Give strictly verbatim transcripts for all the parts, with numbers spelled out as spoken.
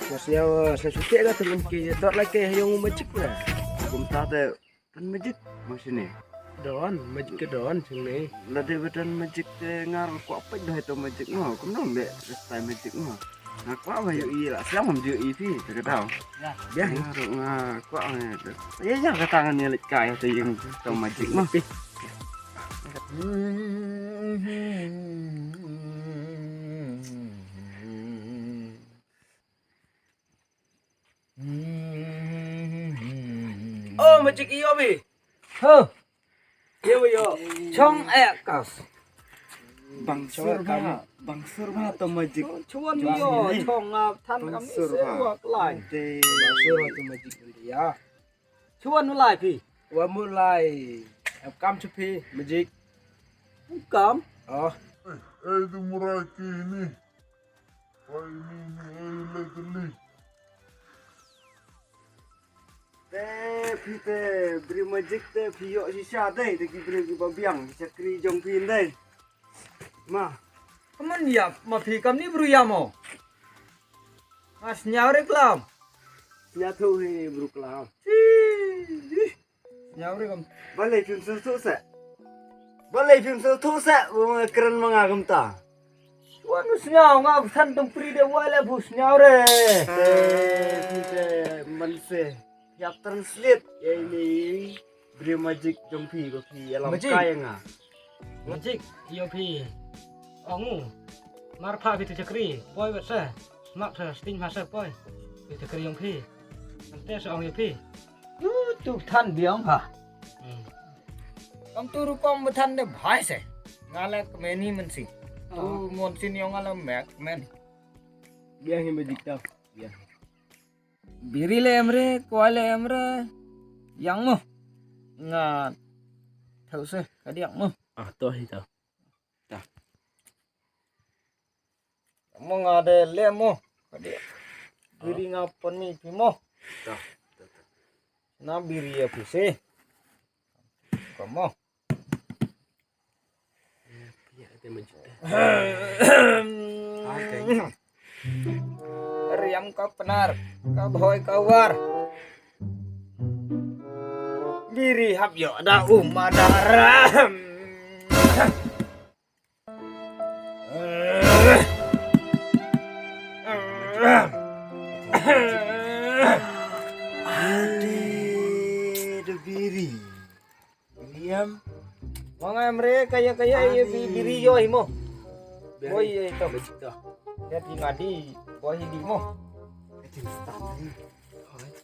Mas ya, sa suti ka tu ki dor la ke yung magic na. Kumta te tan magic masini. Don, magic ke don sini. Lada ba tan magic te ngar ko apa dah itu magic mo. Kumno be style magic mo. Nga kwah ma yoh i la, slam ham yoh i phi, te ka daw. Ya. Biang. Nga ru nga kwah ma. Ya, ya, ka tangan ni lek kai te yung to magic mo. Phi. Oh, magic iyo bi. Ho. Iyo bi yo. Chong eh kas. Bangsur ba, bangsur ba to magic. Chuan yo, chong ngap than kam ni se wak lai. Bangsur ba to magic ya. Chuan u lai phi. Wa mu lai. Ap kam chu phi magic. Kam. Oh. Eh, eh, tu murai ki ni. Wai ni ni, eh, le tu ni. Te phi te bri magic te phi yoh shisha dei, te ki bri ki ba biang, ki chakri jong phi dei. Ma. Kaman ya, ma phi kam ni bru ya mo. Mas nyau re klam. Nya thu hi bru klam. Sñiaw re kam. Balei phim sngewthuh se. Balei phim sngewthuh se, u kren ma nga kumta. Wan u sñiaw nga u than tong pri de wa le phu sñiaw re. Te, te, man se. Ya translate. Ya ini. Bri magic jong phi ko phi alam magic. Kai nga. Magic, yo phi. Ong u. Mar pha phi tu chakri. Poi wet se. Mak the sting ha se poi. Phi chakri yong phi. Ante se ong yo phi. Tu, tu than biang ha. Hmm. Kam tu rukom ba than de bhai se. Nga le kmeni man si. Tu mon si niong nga le mek men. Biang hi magic ta. Biang. Biri le em re, kwai le em re. Yang mo. Nga. Thau se, ka diak mo. Ah, to hi to. Ta. Mo nga de le mo. Ka diak. Biri nga pon mi pi mo. Ta. Ta, ta. Na biri ya pi se. Ka mo. Riam ka Pnar, ka Bhoi ka War. Biri hap yo da um da ram. Ade, da biri. William. Wang em re kaya kaya ye bi-, biri yo hi mo. Biri. Boi ye to. Biri to. Ya ti ngadi boi hi di mo.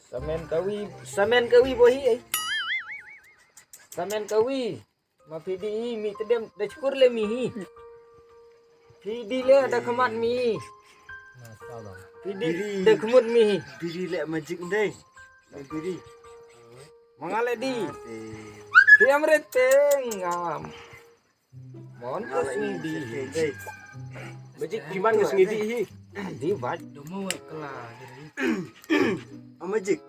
Samen kawi, samen kawi boi hi, eh. Samen kawi. Ma phi di hi, mi tedem, da chukur le mi hi. Phi di le, da khamat mi hi. Phi di, biri. Da khamat mi hi. Biri le magic ndai. Biri. Mangale di. Ate. Ti amre teng, ah. Mon ko sini di. Magic kiman ko sini di hi. Di bat. Domo kala. Ah, magic.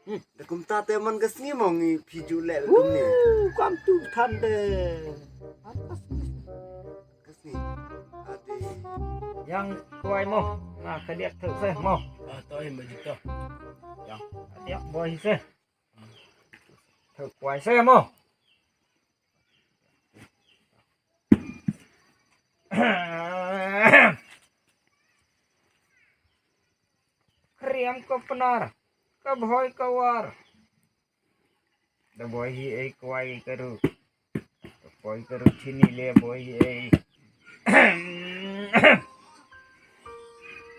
Hmm. Da kumta te man ka sngi mo ngi phi ju le ka kumne. Woo, kam tu than de. Atas ni. Ka sngi. Ate. Yang kwai mo. Na ka diak thau se mo. Ah, to hi magic to. Yang ka diak boi se. Thau kwai se mo. Kriam ko Pnar, ka Bhoi ka War. Da boi hi ei kwai ka ru. Ka boi ka ru chini le boi hi ei.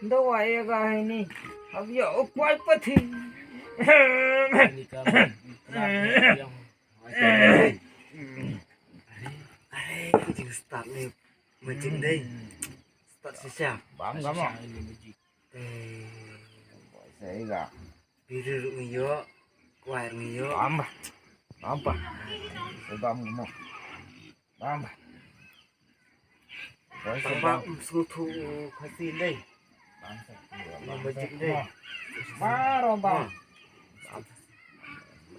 Da wai ga hi ni. Ab yo kwai pathi. Ni ka. Are, are, ku jing start ni. Magic dei. Start sisa. Bam ka mo. Eh. Boi se ga. Biri ru ngi yo. Kwai ru ngi yo. Bam ba. Bam ba. Bam ka mo. Bam ba. Boi se bam. Bam ba, um, sngewthuh Khasi dei. Bam se. Magic dei. Bam. Bam.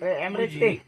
Re, em re ti.